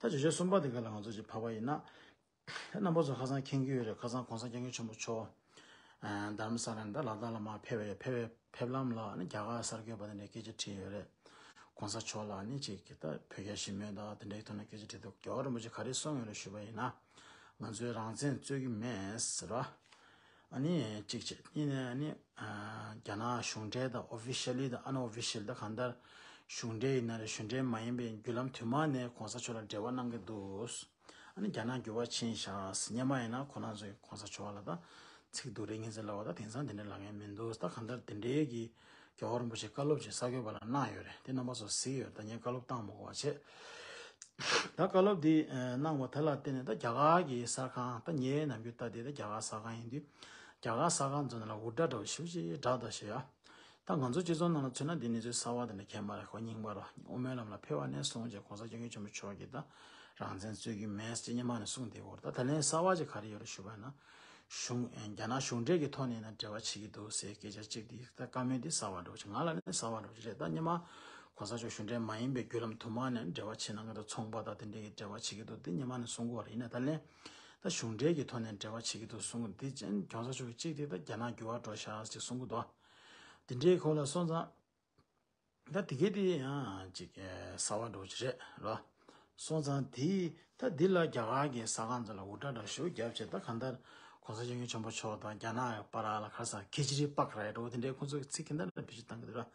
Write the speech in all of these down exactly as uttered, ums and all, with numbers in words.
ད་བརྗོད་བྱ་གསུམ་པ་དེ་ག་ལ་ང་ཚོ་ཅིག་ཕབ་པ་ཡིན་ན། ད་རྣམ་པ་ཚོ་ཁ་སང་མཁྱེན་གྱི་ཡོད་རེད། ཁ་སང་གོང་ས་སྐྱབས་མགོན་ཆེན་པོ་མཆོག་ཨ་རྡ་རམ་ས་ལ་ནས་ད་ལ་དྭགས་ལ་མར་ཕེབས་པའི་ཕེབས་པའི་ཕེབས་ལམ་ལ་ཨ་ནི་རྒྱ་གར་གསར་འགོད་པ་དེ་འདྲས་སྐད་ཆ་དྲིས་ཡོད་རེད། གོང་ས་མཆོག་ལ་ཨ་ནི་ཅིག་གི་ད་བོད་རྒྱ་ཞི་མོལ་དང་དེ་འདྲའི་ཐོག་ནས་སྐད་ཆ་དྲིས་དུས་རྒྱལ་བ་རིན་པོ་ཆེ་ག་རེ་གསུངས་ཡོད་རེད་ཞུས་པ་ཡིན་ན། ང་ཚོས་རང་བཙན་རྩོད་ཀྱི་མེད་ཟེར་བ། ཨ་ནི་གཅིག་བྱས་གཉིས་ནས་ཨ་ནི་ཨ་རྒྱ་ནག་གཞུང་འབྲེལ་དང་ཨོ་ཕི་ཤལ་ལི་དང་ཨན་ཨོ་ཕི་ཤལ་ད་གང་ལྟར་གཞུང་འབྲེལ་ཡིན་ན་རེད། གཞུང་འབྲེལ་མ་ཡིན་པའི་བརྒྱུད་ལམ་དུ་མ་ནས་གོང་ས་མཆོག་ལ་འབྲེལ་བ་གནང་གི་འདུག་ཨ་ནི་རྒྱ་ནག་འགྱུར་བ་ཕྱིན་ཤག་སྙམ་མ་ཡིན་ན་ཁོ་རང་ཚོས་གོང་ས་མཆོག་ལ་ད་ཚིག་སྡུག་རེ་ངན་ཚེ་ལབ་པ་ད་དེང་སང་དེ་འདྲ་ལབ་མཁན་མི་འདུག་ད་གང་ལྟར་དེ་འདྲའི་གི་རྒྱལ་བ་རིན་པོ་ཆེ་བཀའ་སློབ་ཅིག་གསར་འགོད་པ་ལ་གནང་ཡོད་རེད། དེ་རྣམ་པ་ཚོ་གཟིགས་ཡོད་རེད། ད་ངས་བཀའ་སློབ་བཏང་མ་དགོས་པ་བྱས། ད་བཀའ་སློབ་འདི་ཨ་གནང་བ་དེ་ལ་བརྟེན་ནས་ད་རྒྱ་གར་གྱི་གསར་ཁང་ད་ངའི་ནམ་རྒྱུན་ལྟ་དེ་ད་རྒྱ་གར་གསར་ཁང་ཡིན་དུས་རྒྱ་གར་གསར་ཁང་ཚོ་ནང་ལ་འུར་སྒྲ་འདྲ་བོ་ཞེ་པོ་ཅིག་བསྒྲགས་ད་བྱས་ཡ། ད་ང་ཚོ་སྤྱི་ཚོགས་ནང་ལ་མཚོན་ན་འདི་གནས་ཚུལ་གསར་བ་དེ་འདྲ་གང་ཡང་མ་རེད། ཁོ་རྙིང་པ་རེད། དབུ་མའི་ལམ་ལ་ཕེབས་པ་ནས་བཟུང་བྱས་གོང་ས་སྐྱབས་མགོན་ཆེན་པོ་མཆོག་གིས་ད་རང་བཙན་རྩོད་ཀྱི་མེད་ཅེས་སྔོན་མ་ནས་གསུངས་བསྡད་ཡོད་རེད། ད་ད་ལན་གསར་བ་ཅིག་ག་རེ་ཡོད་རེད་ཞུས་པ་ཡིན་ན། གཞུང་ཨེ་རྒྱ་ནག་གཞུང་འབྲེལ་གྱི་ཐོག་ནས་ན་འབྲེལ་བ་བྱེད་ཀྱི་འདུག་ཟེར་སྐད་ཆ་གཅིག་འདི་ད་བཀའ་མོལ་འདི་གསར་བ་འདྲ་བོ་ཅིག་ང་ལ་ནི་གསར་བ་འདྲ་བོ་ཅིག་རེད། ད་སྔོན་མ་གོང་ས་མཆོག་གཞུང་འབྲེལ་མ་ཡིན་པའི་བརྒྱུད་ལམ་དུ་མ་ནས་འབྲེལ་བ་བྱེད་གནང་གི་འདུག་ཚོང་པ་དང་དེ་འདྲའི་གི་འབྲེལ་བ་བྱེད་ཀྱི་འདུག་འདི་སྔོན་མ་ནས་གསུང་གི་ཡོད་རེད། ཡིན་ན་ད་ལན་ད་གཞུང་འབྲེལ་གྱི་ཐོག་ནས་འབྲེལ་བ་བྱེད་ཀྱི་འདུག་གསུང་གི་འདི་ཅན་གོང་ས་མཆོག་གིས་གཅིག་དེ་ད་རྒྱ་ནག་འགྱུར་བ་འགྲོ་ཤག་ཅིག་གསུང་གི་འདུག་དེ་འདྲའི་སྐོར་ལ་སོང་ཙང་། ད་དེ་གའི་དེ་ཡང་ཅིག་གསར་བ་འདྲ་བོ་ཅིག་རེད་ར། སོང་ཙང་དེ་ད་འདི་ལ་རྒྱ་གར་གྱི་གསར་ཁང་ཚོ་ལ་འུར་སྒྲ་འདྲ་ཞིག་བརྒྱབ་བྱས། ད་གང་ལྟར་གོང་ས་སྐྱབས་མགོན་ཆེན་པོ་མཆོག་དང་རྒྱ་ནག་གི་བར་ལ་ཁ་སང་ཁི་ཅི་རི་པག་ར་འདྲ་བོ་དེ་འདྲའི་ཁོང་ཚོ་གི་ཚིག་གི་འདྲ་འདྲ་བེད་སྤྱོད་བཏང་གི་འདུག་ར།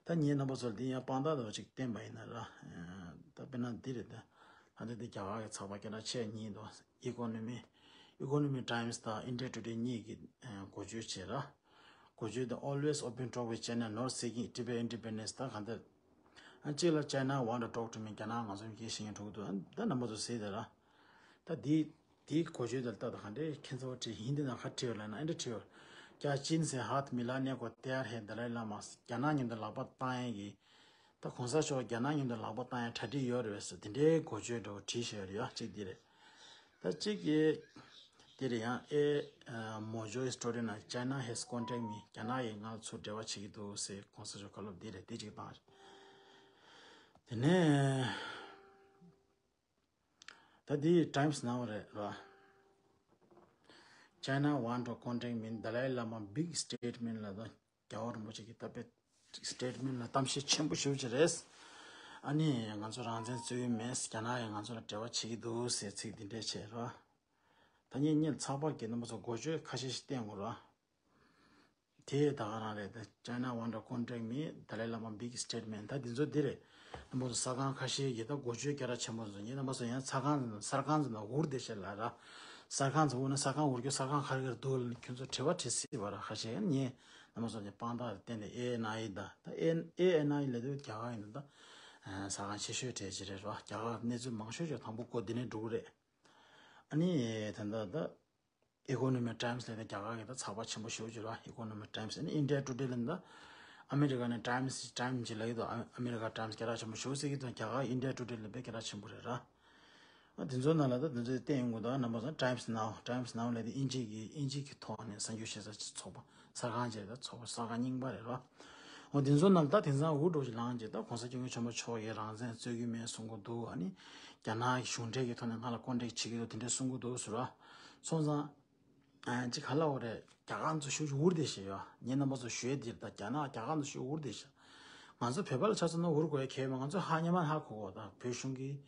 ད་ངས་རྣམ་པ་ཚོ་ལ་འདི་ཡང་དཔང་རྟགས་འདྲ་བོ་ཅིག་བསྟན་པ་ཡིན་ན་ར། ད་དཔེར་ན་འདི་རེད། ད་ད་ལྟ་འདི་རྒྱ་གར་གྱི་ཚགས་པར་སྐད་གྲགས་ཆེ་གཉིས་འདུག Economy, Economy Times དང་India Today གཉིས་ཀྱིས་འགོ་བརྗོད་བྱས་ར། གོ་ཆོད་དེ། Always open talk with China, not seeking Tibet independence ད་གང་ལྟར། ཨ་གཅིག་ལ་China want to talk to me རྒྱ་ནག་ང་ཚོ་མཁྱེན་ཤེས་མཁན་འགྲོ་གི་འདུག་ཨ་ད་རྣམ་པ་ཚོ་གཟིགས་དེ་ལ། ད་འདི་འདིའི་གོ་ཆོད་དེ་ལ་ལྟ་ད་ག་འདྲའི་ཁྱེད་ཚོ་བྲིས་ཧིན་དི་ནང་ག་བྲིས་ཡོད་ལབ་ན་ཨེ་འདྲ་བྲིས་ཡོད། क्या चीन से हाथ मिलाने को तैयार है दलाई लामा རྒྱ་ནག་མཉམ་དུ་ལག་པ་བཏང་ཡས་ཀྱི། ད་གོང་ས་མཆོག་རྒྱ་ནག་མཉམ་དུ་ལག་པ་བཏང་ཡས་གྲ་སྒྲིག་ཡོད་རེད་པས་ཟེར་དེ་འདྲའི་གོ་ཆོད་འདྲ་བོ་བྲིས་བཞག་ཡོད་རེད་ཡ། གཅིག་འདི་རེད། ད་གཅིག་གིས་དེ་རེད་ཡང་ཨེ་མོ་ཇོ་ཨི་སི་ཊོ་རི་ནང་China has contacted me རྒྱ་ནག་གིས་ང་ལ་ཚུར་འབྲེལ་བ་བྱེད་ཀྱི་འདུག་ཟེར་གོང་ས་མཆོག་བཀའ་སློབ་འདི་རེད། དེ་གཅིག་བཏང་། དེ་ནས་ད་འདི་Times Now རེད་ར། China want to contact me Dalai Lama big statement ལ་ད་རྒྱལ་བ་རིན་པོ་ཆེ་གི་ད་དཔེ་statement ལ་གཏམ་བཤད་ཆེན་པོ་ཞེ་པོ་ཅིག་རེད། ཨ་ནི་ང་ཚོ་རང་བཙན་རྩོད་ཀྱི་མེད། རྒྱ་ནག་གིས་ང་ཚོ་ལ་འབྲེལ་བ་བྱེད་ཀྱི་འདུག་ཟེར་ཚིག་འདི་འདྲས་བྱས་ར། ད་ངས་ངས་ཚགས་པར་གྱི་རྣམ་པ་ཚོ་འགོ་བརྗོད་ཁ་ཤས་ཤིག་བསྟན་དགོས་ར། དེ་ད་ག་རང་རེད། ད་China want to contact me Dalai Lama big statement ད་འདི་ཚོ་འདི་རེད། རྣམ་པ་ཚོ་གསར་ཁང་ཁ་ཤས་ཀྱིས་ད་འགོ་བརྗོད་སྐད་གྲགས་ཆེན་པོ་ཚོ་ངས་རྣམ་པ་ཚོ་ཡང་གསར་ཁང་ཚོ་གསར་ཁང་ཚོ་ནང་འུར་བསྡད་བྱས་ལ་ར། གསར་ཁང་ཚོ་འུར་ན་གསར་ཁང་འུར་རྒྱུ་གསར་ཁང་ག་རེ་ག་རེ་འདུག་ལ་ནི་ཁྱོད་ཚོ་དྲི་བ་དྲི་སྲིད་པ་ར། ཁ་ཤས་ཡང་ངས་རྣམ་པ་ཚོ་ནས་དཔང་རྟགས་རེ་བསྟན་ཏེ་ཨེ་ན་ཨི་ད་ད་ཨེ་ཨེ་ན་ཨི་ལབ་དུས་རྒྱ་གར་ཡིན་ན་ད་གསར་ཁང་ཆེ་ཤོས་གྲས་ཅིག་རེད་ར། རྒྱ་གར་གནས་ཚུལ་མང་ཤོས་ཅིག་དང་པོ་སྐོར་འདི་ནས་འགྲོ་གི་རེད། ཨ་ནི་ད་ད་ད། Economy Times ལབ་ནས་རྒྱ་གར་གྱི་ད་ཚགས་པར་ཆེན་པོ་ཞེ་པོ་ཅིག་རེད་བ། Economy Times ཨ་ནི་India Today ལབ་ནས་ད་ཨ་མི་རི་ཀ་ནས་Times Times ཅིག་ལབ་ཀྱི་འདུག་ཨ་ཨ་མི་རི་ཀ་Times སྐད་གྲགས་ཆེན་པོ་ཞེ་པོ་ཟེར་གྱི་འདུག་རྒྱ་གར་India Today ལབ་པའི་སྐད་གྲགས་ཆེན་པོ་རེད་ར། ཨ་དེ་ཚོའི་ནང་ལ་ད་དེ་ཚོའི་བསྟན་ཡོང་གི་འདུག་ཨ་རྣམ་པ་ཚོ་Times Now Times Now ལབ་དེ་དབྱིན་ཇི་གི་དབྱིན་ཇི་གི་ཐོག་ནས་གསར་འགྱུར་བཤད་ས་ཚོགས་པ་གསར་ཁང་ཅིག་རེད། ད་ཚོགས་པ་གསར་ཁང་རྙིང་པ་རེད་ར། འོ་དེ་ཚོ་ནང་ད་དེང་སང་འུར་སྒྲོག་ཅིག་ལངས་རྗེས་ད་གོང་ས་སྐྱབས་མགོན་ཆེན་པོ་མཆོག་གིས་རང་བཙན་རྩོད་ཀྱི་མེད་གསུང་གི་འདུག་ཨ་ནི་རྒྱ་ནག་གི་གཞུང་འབྲེལ་གྱི་ཐོག་ནས་ང་ལ་ཀོན་ཊེག་བྱེད་ཀྱི་འདུག་དེ་འདྲ་གསུང་གི་འདུག་ཟེར་བ། སོང་ཙང་ཨ་ཅིག་ག་ལབ་དགོས་རེད། རྒྱ་གར་ཚོ་ཤུགས་ཀྱིས་འུར་བསྡད་བཞག་ཡོད། ངས་རྣམ་པ་ཚོ་ཞུ་ཡས་འདིར་ད་རྒྱ་ནག་རྒྱ་གར་ཚོ་ཤུགས་འུར་བསྡད་བཞག་ང་ཚོ་བོད་པ་ལ་ཆ་མཚོན་ན་འུར་དགོས་ཡ་གལ་མེད། ང་ཚོ་ཧ་སྔ་མ་ཧ་གོ་གོ་ད་བོད་གཞུང་གིས།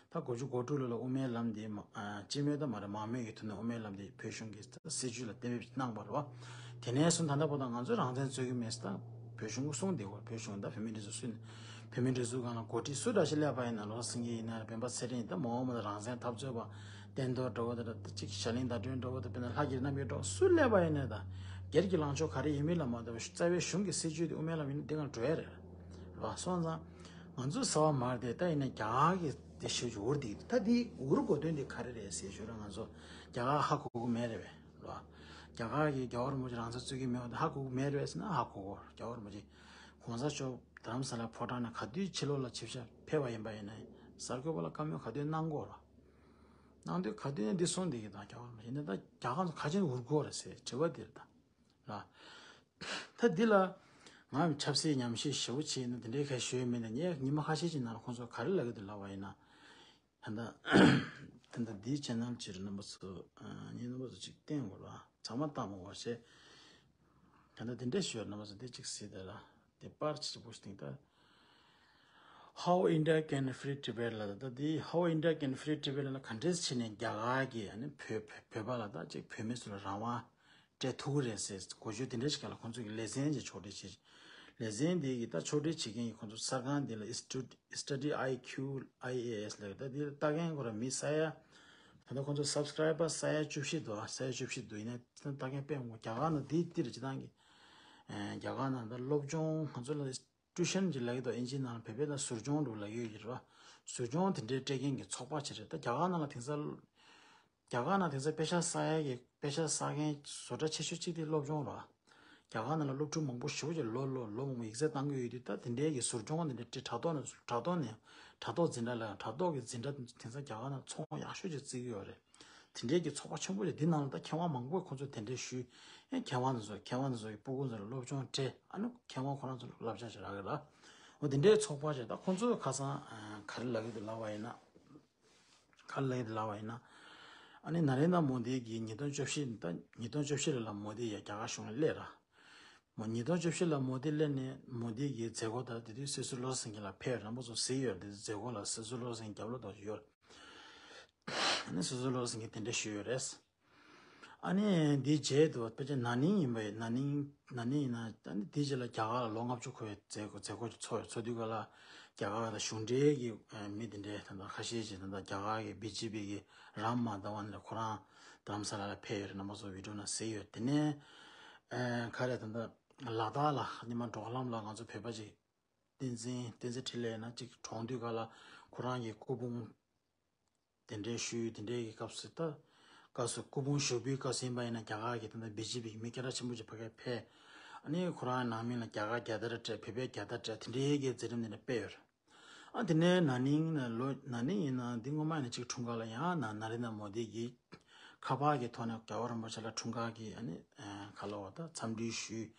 ད་དགུ་བཅུ་གོ་དྲུག་ལོ་ལ་དབུ་མའི་ལམ་འདི་མ་ཨ་སྤྱི་མོས་ད་མ་རེད། མང་མོས་ཀྱི་ཐོག་ནས་དབུ་མའི་ལམ་འདི་བོད་གཞུང་གི་སྲིད་བྱུས་ལ་གཏན་འབེབས་གནང་བ་རེད་བ། དེ་ནས་བཟུང་ད་ལྟ་བར་དུ་ང་ཚོས་རང་བཙན་རྩོད་ཀྱི་མེད་ཟེར་ད་བོད་གཞུང་གིས་གསུངས་བསྡད་ཡོད། བོད་གཞུང་ད་བོད་མིའི་སྒྲིག་འཛུགས་སུ་བོད་མིའི་སྒྲིག་འཛུགས་སྒང་ལ་འགོ་ཁྲིད་སུ་འདྲ་ཞིག་སླེབས་པ་ཡིན་ན། བློ་བཟང་སེང་གེ་ཡིན་ན་རེད། སྤེན་པ་ཚེ་རིང་ཡིན། ད་མ་འོངས་པ་ལ་རང་བཙན་འཐབ་རྩོད་པ་སྟོན་རྡོར་འདྲ་བོ་དེ་འདྲ་ད་གཅིག་ཞྭ་ལིང་ཟླ་སྒྲོན་འདྲ་བོ་ད་དཔེར་ན་ལྷ་སྐྱིད་རྣམ་རྒྱལ་འདྲ་བོ་སུ་སླེབས་པ་ཡིན་ན་ད་སྒེར་གྱི་ལངས་ཕྱོགས་ག་རེ་ཡིན་མིན་ལ་མ་ལྟོས་པར་རྩ་བའི་གཞུང་གི་སྲིད་བྱུས་དེ་དབུ་མའི་ལམ་ཡིན་ན་འདི་གང་འགྲོ་ཡ་རེད། རེད་བ། སོང་ཙང་ང་ཚོ་ཟ་བ་མ་རེད་དེ། ད་ཡིན་ན་རྒྱ་གར་གྱི་དེ་ཞེ་པོ་ཅིག་འུར་འདུག་ད་འདི་འུར་དགོས་དོན་དེ་ག་རེ་རེད་ཟེར་ཞུ་ར། ང་ཚོ་རྒྱ་གར་ཧ་གོ་གི་མེད་རེད་པས། རེད་བ། རྒྱ་གར་གྱིས་རྒྱལ་བ་རིན་པོ་ཆེ་རང་བཙན་རྩོད་ཀྱི་མེད་པ་དེ་ཧ་གོ་གི་མེད་རེད་ཟེར་ན་ཧ་གོ་གི་རེད། རྒྱལ་བ་རིན་པོ་ཆེ་གོང་ས་མཆོག་རྡ་རམ་ས་ལ་ཕོ་བྲང་ནས་ག་དུས་ཕྱི་ལོགས་ལ་ཆིབས་ཞབས་ཕེབས་པ་ཡིན་པ་ཡིན་ན་གསར་འགོད་པ་ལ་བཀའ་མོལ་ག་དུས་གནང་གི་ཡོད་རེད། གནང་དུས་ག་དུས་ནས་འདི་གསུངས་བསྡད་ཀྱི་དང་། རྒྱལ་བ་རིན་པོ་ཆེ་ཡིན་ན་ད་རྒྱ་གར་ཚོ་ག་ཅིག་འུར་དགོས་རེད་ཟེར་དྲི་བ་འདི་རེད་ད། ར། ད་འདི་ལ་ང་ཆབ་སྲིད་ཉམས་ཞིབ་ཞེ་པོ་བྱས་ན་དེ་འདྲའི་ཁ་ཞུ་ཡས་མེད་ན། ངས་ཉི་མ་ཁ་ཤས་ཅིག་ནང་ལ་ཁོང་ཚོ་ག་རེ་ལབ་ཀྱི་འདུག་ལབ་པ་ཡིན་ན། ད་ལྟ་ད་ལྟ་འདིའི་ཆེ་ནལ་ཅིག་རེད། རྣམ་པ་ཚོ་ཨ་ངའི་རྣམ་པ་ཚོ་ཅིག་བསྟན་དགོས་ལ་ཚང་མ་བཏང་མ་དགོས་ཤེས། ད་ལྟ་དེ་འདྲས་ཞུ་རྣམ་པ་ཚོ་དེ་ཅིག་གཟིགས་དེ་ལ་དེ་པར་ཅིག་པོ་ཞིག་སྟེང་ད། How India can free Tibet ལ་ད་དེ་How India can free Tibet ལ་ག་འདྲས་བྱས་ནས་རྒྱ་གར་གྱི་ཨ་ནི་བོད་བོད་པ་ལ་ད་ཅིག་བོད་མི་ཚོ་ལ་རང་དབང་སྤྲད་ཐུབ་ཀྱི་རེད་ཟེར་གོ་ཆོད་དེ་འདྲས་ཞིག་ལ་ཁོང་ཚོ་གི་ལེ་ཚན་ཅིག་ཕྱོགས་སྒྲིག་བྱས། ལེ་ཚན་དེ་གི་ད་ཕྱོགས་སྒྲིག་བྱེད་མཁན་གྱི་ཁོང་ཚོ་གསར་ཁང་དེ་ལ་Stud- Study I Q I A S ལབ་ད་དེ་ལྟ་མཁན་ཁོ་ར་མི་ས་ཡ་ད་ལྟ་ཁོང་ཚོ་སབ་སི་ཀ་རའི་བར་ས་ཡ་བཅུ་བཞི་འདུག་ས་ཡ་བཅུ་བཞི་འདུག་ཡིན་ན་ད་ལྟ་མཁན་དཔེ་མང་པོ་རྒྱ་གར་ནང་དེ་དེ་རེད། སྤྱིར་བཏང་གི་རྒྱ་གར་ནང་ད་སློབ་སྦྱོང་ཁོང་ཚོ་ལ་ཊུ་ཤན་གྱི་ལབ་ཀྱི་འདུག་ཨིན་ཇིའི་ནང་ལ་བོད་པའི་ནང་ཟུར་སྦྱོང་འདྲ་ལབ་ཀྱི་ཡོད་རེད་བ། ཟུར་སྦྱོང་དེ་འདྲའི་སྤྲད་མཁན་གྱི་ཚོགས་པ་ཅིག་རེད། ད་རྒྱ་གར་ནང་ལ་དེང་སང་རྒྱ་གར་ནང་དེང་སང་དཔེ་ཆ་ས་ཡ་གི་དཔེ་ཆ་ས་མཁན་བཟོ་གྲྭ་ཆེ་ཤོས་གཅིག་དེ་སློབ་སྦྱོང་རེད་བ། རྒྱ་གར་ནང་ལ་སློབ་ཕྲུག་མང་པོ་ཞེ་པོ་ཅིག་ལོ་ལོ་ལོ་མང་པོ་ཡིག་ཚད་བཏང་གི་ཡོད་དུས་ད་དེ་འདྲའི་གི་ཟུར་སྦྱོང་དེ་འདྲ་སྤྲད་དྲ་ཐོག་ནས་དྲ་ཐོག་ནས་དྲ་ཐོག་འཛིན་གྲྭ་ལ་དྲ་ཐོག་གི་འཛིན་གྲྭ་དེང་སང་རྒྱ་གར་ནང་ཚོང་ཡག་ཤོས་ཅིག་བརྩི་གི་ཡོད་རེད། དེ་འདྲའི་གི་ཚོགས་པ་ཆེན་པོ་ཅིག་འདི་ནང་ལ་ད་མཁས་དབང་མང་པོས་ཁོང་ཚོས་དེ་འདྲའི་ཞུས། ཨེ་མཁས་དབང་དེ་ཚོ་མཁས་དབང་དེ་ཚོ་གི་སྤུ་གུ་ཚོ་ལ་སློབ་སྦྱོང་སྤྲད། ཨ་ནི་མཁས་དབང་ཁོ་རང་ཚོ་ལ་བསླབ་བྱ་ཅིག་རག་གི་ར། འོ་དེ་འདྲའི་ཚོགས་པ་ཅིག་ད་ཁོང་ཚོས་ཁ་སང་ཨ་ག་རེ་ལབ་ཀྱི་འདུག་ལབ་པ་ཡིན་ན། ག་རེ་ལབ་ཀྱི་འདུག་ལབ་པ་ཡིན་ན། ཨ་ནི་ན་རེན་དྲ་མོ་དི་གིས་ཉིས་སྟོང་བཅུ་བཞི་ད་ཉིས་སྟོང་བཅུ་བཞི་ལ་ལ་མོ་དི་ཡ་རྒྱ་གར་གཞུང་ལ་སླེབས་ར། མོ་ཉིས་སྟོང་བཅུ་བཞི་ལ་མོ་དི་སླེབས་ནས་མོ་དི་གི་མཛད་སྒོ་ད་དེ་དུས་སྲིད་ཟུར་བློ་བཟང་སེང་གེ་ལགས་ཕེབས། རྣམ་པ་ཚོ་གཟིགས་ཡོད་རེད། དེ་དུས་མཛད་སྒོ་ལ་སྲིད་ཟུར་བློ་བཟང་སེང་གེ་རྒྱབ་ལོགས་ཐོག་ཡོད་རེད། ཨ་ནི་སྲིད་ཟུར་བློ་བཟང་སེང་གེས་དེ་འདྲ་ཞུས་ཡོད་རེད། ཨ་ནི་འདིའི་རྗེས་དུ་ཕལ་ཆེར་ན་ནིང་ཡིན་པ་ཡིན། ན་ནིང་ན་ནིང་ཡིན་ན་ཨ་ནི་འདིའི་རྗེས་ལ་རྒྱ་གར་ལ་ལོ་ལྔ་བཅུ་འཁོར་བའི་མཛད་སྒོ་མཛད་སྒོ་ཚོགས་ཚོགས་དུས་ག་ལ་རྒྱ་གར་ལ་གཞུང་འབྲེལ་གྱི་ཨ་མི་དེ་འདྲའི་ད་ལྟ་ཁ་ཤས་ཅིག་ད་ལྟ་རྒྱ་གར་གྱི་བི་ཇེ་པི་གི་རམ་མ་དྷ་ཝན་ལ་ཁོ་རང་རྡ་རམ་ས་ལ་ལ་ཕེབས་ཡོད་རེད། རྣམ་པ་ཚོ་བི་ཌིའོ་ནང་གཟིགས་ཡོད། དེ་ནས་ཨ་ག་རེ་ད་ལྟ་ལ་དྭགས་ལ་ཉི་མ་འགྲོ་ལམ་ལ་ང་ཚོ་བོད་པ་ཅིག་བསྟན་འཛིན་བསྟན་འཛིན་འཕྲིན་ལས་ན་ཅིག་གྲོངས་དུས་ག་ལ་ཁོ་རང་གི་སྐུ་ཕུང་དེ་འདྲའི་ཞུས། དེ་འདྲའི་གི་སྐབས་སུ་ད་སྐབས་སུ་སྐུ་ཕུང་ཞུགས་པའི་སྐབས་སུ་ཡིན་པ་ཡིན་ན་རྒྱ་གར་གྱི་ད་ལྟ་བི་ཇེ་པི་གི་མི་སྐད་གྲགས་ཆེན་པོ་ཅིག་ཕ་གིར་ཕེབས། ཨ་ནི་ཁོ་རང་ནང་མི་ལ་རྒྱ་གར་རྒྱལ་དར་སྤྲད། བོད་པའི་རྒྱལ་དར་སྤྲད། དེ་འདྲའི་གི་མཛད་རིམ་དེ་འདྲ་སྤེལ་ཡོད་རེད། ཨ་དེ་ནས་ན་ནིང་ལོ་ན་ནིང་ཡིན་ན་འདི་སྔོན་མ་ཡིན་ན་ཅིག་འཁྲུངས་སྐར་ལ་ཡང་ན་ན་རེན་དྲ་མོ་དི་གིས་ཁ་པར་གྱི་ཐོག་ནས་རྒྱལ་བ་རིན་པོ་ཆེ་ལ་འཁྲུངས་སྐར་གྱི་ཨ་ནི་ཨ་ག་ལབ་དགོས་ད་འཚམས་འདྲི་ཞུས།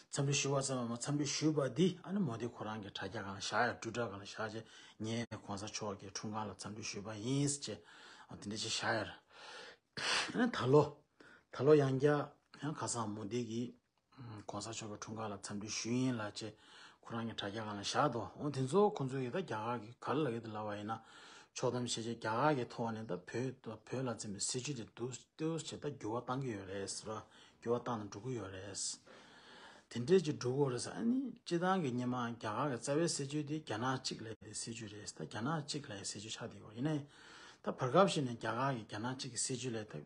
འཚམས་འདྲི་ཞུ་བ་ཙམ་མ་འཚམས་འདྲི་ཞུས་པ་འདི་ཨ་ནི་མོ་དི་ཁོ་རང་གི་དྲ་རྒྱ་སྒང་ལ་བཞག་ཡ། ཊུ་ཝི་ཊར་སྒང་ལ་བཞག་བྱས་ངས་གོང་ས་མཆོག་གི་འཁྲུངས་སྐར་ལ་འཚམས་འདྲི་ཞུས་པ་ཡིན་ཟེར་བྱས་ཨ་དེ་འདྲ་ཅིག་བཞག་ཡ་རེད། ཨ་ནི་ད་ལོ་ད་ལོ་ཡང་བསྐྱར་ཡང་ཁ་སང་མོ་དི་གིས་གོང་ས་མཆོག་གི་འཁྲུངས་སྐར་ལ་འཚམས་འདྲི་ཞུས་ཡིན་ལབ་བྱས་ཁོ་རང་གི་དྲ་རྒྱ་སྒང་ལ་བཞག་འདུག་འོ་དེ་ཚོ་ཁོང་ཚོ་གིས་ད་རྒྱ་གར་གྱི་ག་རེ་ལབ་ཀྱི་འདུག་ལབ་པ་ཡིན་ན། ཕྱོགས་བསྡོམས་བྱས་བྱས་རྒྱ་གར་གྱི་ཐོག་ནས་ད་བོད་བོད་ལ་འཛིན་པའི་སྲིད་བྱུས་དེ་འདུག་ཏོག་ཙམ་ད་འགྱུར་བ་གཏང་གི་ཡོད་རེད་ཟེར་བ། འགྱུར་བ་བཏང་ནས་འགྲོ་གི་ཡོད་རེད། དེ་འདྲས་ཅིག་འགྲོ་གི་ཡོད་རེད་ཟེར། ཨ་ནི་སྤྱིར་བཏང་གི་སྔོན་མ་རྒྱ་གར་གྱི་རྩ་བའི་སྲིད་བྱུས་དེ་རྒྱ་ནག་གཅིག་ལབ་ཡའི་སྲིད་བྱུས་རེད། ད་རྒྱ་ནག་གཅིག་ལབ་ཡའི་སྲིད་བྱུས་ཆགས་བསྡད་ཡོད། ཡིན་ནའི་ད་བར་སྐབས་ཤིག་ནས་རྒྱ་གར་གྱི་རྒྱ་ནག་གཅིག་གི་སྲིད་བྱུས་ལབ་ད་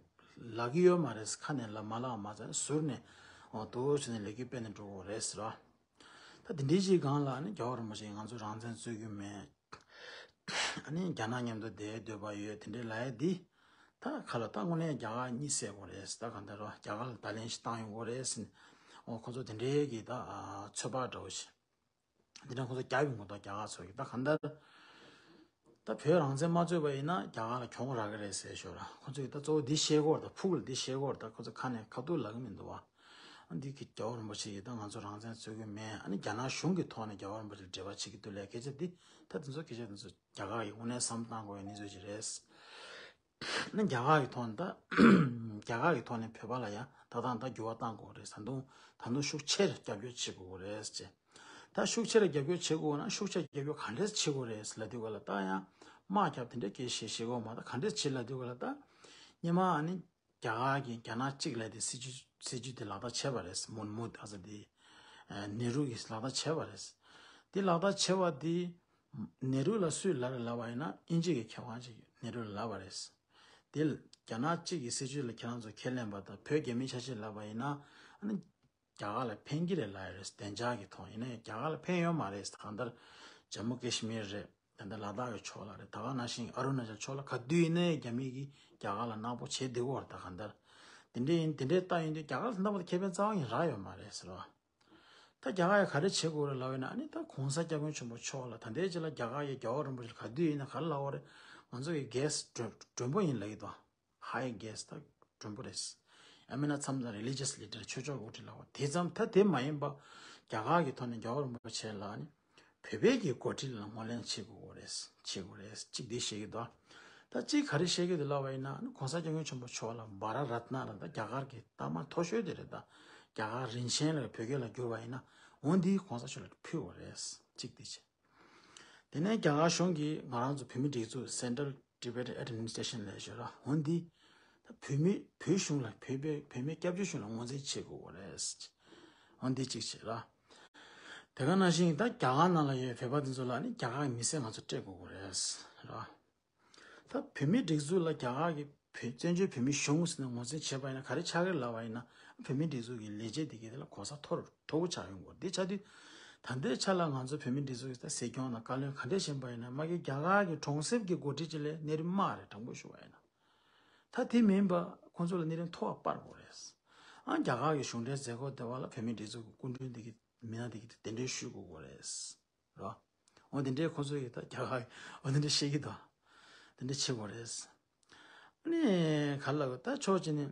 ལབ་ཀྱི་ཡོད་མ་རེད། ཁ་ནས་ལབ་མ་ལབ་མ་ཚད་ཟུར་ནས་འོ་འདུག་བྱས་ནས་ལས་འགུལ་སྤེལ་ནས་འགྲོ་གི་ཡོད་རེད་ཟེར་བ། ད་དེ་འདྲའི་ཅིག་སྒང་ལ་ཨ་ནི་རྒྱལ་བ་རིན་པོ་ཆེས་ང་ཚོ་རང་བཙན་རྩོད་རྒྱུ་མེད། ཨ་ནི་རྒྱ་ནག་མཉམ་དུ་བསྡད་འདོད་པ་ཡོད་དེ་འདྲའི་ལབ་ཡ་འདི། ད་ག་ལ་ད་དངོས་གནས་རྒྱ་གར་གཉིད་སད་དགོས་རེད། ད་གང་ལྟར་རོ་རྒྱ་གར་ལ་བརྡ་ལན་ཞིག་བཏང་ཡོང་དགོས་རེད་ཟེར་ནས། འོ་ཁོ་ཚོ་དེ་འདྲའི་གི་ད་ཨ་ཚོད་དཔག་འདྲ་བོ་ཞིག་འདི་འདྲ་ཁོ་ཚོ་རྒྱབ་ཡོང་གི་འདུག་རྒྱ་གར་ཚོ་གིས་ད་གང་ལྟར། ད་བོད་རང་བཙན་མ་རྩོད་པ་ཡིན་ན་རྒྱ་གར་ལ་གྱོང་རག་གི་རེད་ཟེར་ཞོར་ཁོ་ཚོ་གིས་ད་གཙོ་བོ་འདི་བཤད་ཀྱི་ཡོད་རེད། ད་ཕུགས་ལ་འདི་བཤད་ཀྱི་ཡོད་རེད། ད་ཁོ་ཚོ་ཁ་ནས་ཁ་ཐུག་ལབ་ཀྱི་མི་འདུག་བ། ཨ་འདི་གི་རྒྱལ་བ་རིན་པོ་ཆེ་གིས་ད་ང་ཚོ་རང་བཙན་རྩོད་ཀྱི་མེད། ཨ་ནི་རྒྱ་ནག་གཞུང་གི་ཐོག་ནས་རྒྱལ་བ་རིན་པོ་ཆེ་ལ་འབྲེལ་བ་བྱེད་ཀྱི་འདུག་ལབ་སྐད་ཆ་འདི་ད་དེ་ཚོ་སྐད་ཆ་དེ་ཚོ་རྒྱ་གར་གྱིས་དངོས་གནས་བསམ་བློ་བཏང་དགོས་པའི་གནས་ཚུལ་ཅིག་རེད། ཨ་ནི་རྒྱ་གར་གྱི་ཐོག་ནས་ད་རྒྱ་གར་གྱི་ཐོག་ནས་བོད་པ་ལ་ཡང་ད་ཐེངས་ད་འགྱུར་བ་བཏང་དགོས་རེད། ད་དུང་ད་དུང་ཤུགས་ཆེར་རྒྱབ་སྐྱོར་བྱེད་དགོས་རེད་ཅེས། ད་ཤུགས་ཆེ་རུ་རྒྱབ་སྐྱོར་བྱེད་དགོས་ན་ཤུགས་ཆེ་རྒྱབ་སྐྱོར་ག་འདྲས་བྱེད་དགོས་རེད་ལབ་དུས་ག་ལ་ད་ཡང་དམག་རྒྱབ་དེ་འདྲས་སྐད་ཆ་བཤད་དགོས་མ་ད་ག་འདྲས་བྱེད་ལབ་དུས་ག་ལ་ད་སྔོན་མ་ཨ་ནི་རྒྱ་གར་གྱི་རྒྱ་ནག་གཅིག་ལབ་དེ་སྲིད་ཇུས་སྲིད་ཇུས་དེ་ལག་བསྟར་བྱས་པ་རེད། མོན་མོ་ཨ་ས་དེ་ནེ་རུ་གིས་ལག་བསྟར་བྱས་པ་རེད། དེ་ལག་བསྟར་བྱས་པ་དེ་ནེ་རུ་ལ་སུས་ལབ་རེད་ལབ་པ་ཡིན་ན་དབྱིན་ཇི་གི་མཁས་དབང་ཅིག་ནེ་རུ་ལ་ལབ་པ་རེད། དེ་རྒྱ་ནག་གཅིག་གི་སྲིད་ཇུས་ལ་ཁྱེད་རང་ཚོ་ཁས་ལེན་པ་དང་བོད་རྒྱ་མིའི་ཆ་ཤས་ལབ་པ་ཡིན་ན་ཨ་ནི། རྒྱ་གར་ལ་ཕན་གྱི་རེད་ལབ་ཡ་རེད། བདེ་འཇགས་ཀྱི་ཐོག་ཡིན་ནའི་རྒྱ་གར་ལ་ཕན་ཡོད་མ་རེད། གང་ལྟར་ཇམ་མུ་ཀེ་ཤི་མིར་རེད། ད་ལྟ་ལ་དྭགས་ཀྱི་ཕྱོགས་ལ་རེད། ད་ག་ནང་བཞིན་ཨ་རུ་ན་ཅལ་ཕྱོགས་ལ་ག་དུས་ཡིན་ནའི་རྒྱ་མི་གིས་རྒྱ་གར་ལ་གནག་པོ་བྱེད་བསྡད་ཀྱི་ཡོད་རེད། ད་གང་ལྟར་དེ་འདྲས་ཡིན་དེ་འདྲས་ལྟ་ཡིན་དུས་རྒྱ་གར་ལ་ད་ལྟ་བར་ཁེ་ཕན་རྩ་བ་ཉིད་རག་ཡོད་མ་རེད་ཟེར་བ། ད་རྒྱ་གར་ཡ་ག་རེ་བྱེད་དགོས་རེད་ལབ་ཡོད་ན་ཨ་ནི་ད་གོང་ས་སྐྱབས་མགོན་ཆེན་པོ་མཆོག་ལ་ད་ལྟའི་ཆ་ལ་རྒྱ་གར་ཡ་རྒྱལ་བ་རིན་པོ་ཆེ་ལ་ག་དུས་ཡིན་ན་ག་རེ་ལབ་ཡོད་རེད། ང་ཚོ་གི་གྷེ་སི་མགྲོན་པོ་ཡིན་ལབ་ཀྱི་འདུག་ཧའི་གྷེ་སི་ད་མགྲོན་པོ་རེད། ཡང་མིན་ན་མཚམས་མཚམས་རི་ལི་ཇི་ཡས་ལི་ཌར་ཆོས་ཕྱོགས་འགོ་ཁྲིད་ལབ་པ་དེ་ཙམ་ད་དེ་མ་ཡིན་པ་རྒྱ་གར་གྱི་ཐོག་ནས་རྒྱལ་བ་རིན་པོ་ཆེ་ལ་ནི་བོད་པའི་གི་འགོ་ཁྲིད་ལ་ངོས་ལེན་བྱེད་དགོས་རེད། བྱེད་དགོས་རེད་གཅིག་འདི་བཤད་ཀྱི་འདུག་ད་གཅིག་ག་རེ་བཤད་ཀྱི་འདུག་ལབ་པ་ཡིན་ན། ཨ་ནི་གོང་ས་སྐྱབས་མགོན་ཆེན་པོ་མཆོག་ལ་བྷ་ར་རཏྣ་ལ། ད་རྒྱ་གར་གྱི་རྟགས་མ་མཐོ་ཤོས་དེ་རེད། ད་རྒྱ་གར་རིན་ཆེན་ལ་བོད་སྐད་ལ་བསྒྱུར་བ་ཡིན་ན། འོ་འདི་གོང་ས་མཆོག་ལ་ཕུལ་བ་རེད། གཅིག་དེ་བྱས། དེ་ནས་རྒྱ་གར་གཞུང་གིས་ང་རང་ཚོ་བོད་མིའི་སྒྲིག་འཛུགས། Central Tibetan Administration ལབ་ཞོར་ར། འོ་འདི་ད་བོད་མི་བོད་གཞུང་ལ། བོད་པའི་བོད་མི་སྐྱབས་བཅོལ་གཞུང་ལ་ངོས་འཛིན་བྱེད་དགོས་པ་རེད། འོ་འདི་གཅིག་བྱས་ར། དེ་ག་ནང་བཞིན་ད་རྒྱ་གར་ནང་ལ་ཡོད་བོད་པ་དེ་ཚོ་ལ་ནི་རྒྱ་གར་གྱི་མི་སེར་ང་ཚོ་སྤྲད་དགོས་པ་རེད་ར། ད་བོད་མིའི་སྒྲིག་འཛུགས་ལ་རྒྱ་གར་གྱི་བོད་བཙན་བྱོལ་བོད་མིའི་གཞུང་ཟེར་ནས་ངོས་འཛིན་བྱས་པ་ཡིན་ན་ག་རེ་ཆགས་ཀྱི་རེད་ལབ་པ་ཡིན་ན། བོད་མིའི་སྒྲིག་འཛུགས་ཀྱི་ལས་བྱེད་དེ་གའི་དེ་ལ་གོ་ས་མཐོ་རུ་མཐོ་པོ་ཆགས་ཡོང་གི་ཡོད་རེད། དེ་ཆགས་དུས་ད་ལྟའི་ཆ་ལ་ང་ཚོ་བོད་མིའི་སྒྲིག་འཛུགས་ཀྱི་ད་སྲིད་སྐྱོང་དང་བཀའ་བློན་ག་འདྲས་བྱེད་པ་ཡིན་ན། མ་གི་རྒྱ་གར་གྱི་གྲོང་གསེབ་ཀྱི་འགོ་ཁྲིད་ཅིག་ལས་གནས་རིམ་དམའ་རེད། དྲང་པོ་ཞུ་བ་ཡིན་ན། ད་དེ་མིན་པ་ཁོང་ཚོ་ལ་གནས་རིམ་མཐོ་བ་སྤར་དགོས་རེད། ཨ་རྒྱ་གར་གྱི་གཞུང་འབྲེལ་མཛད་སྒོ་དེ་བ་ལ་བོད་མིའི་སྒྲིག་འཛུགས་ཀྱི་སྐུ་མགྲོན་དེ་གི་མི་སྣ་དེ་གི་གདན་འདྲེན་ཞུ་དགོས་ཀྱི་རེད། རོ། འོ་དེ་འདྲའི་ཁོ་ཚོ་ཡི་ད་རྒྱ་གར་འོ་དེ་འདྲ་བཤད་ཀྱི་འདུག་དེ་འདྲ་བྱེད་དགོས་རེད། ཨ་ནི་ག་ལ་གོ་ད་ཕྱོགས་གཅིག་ནས་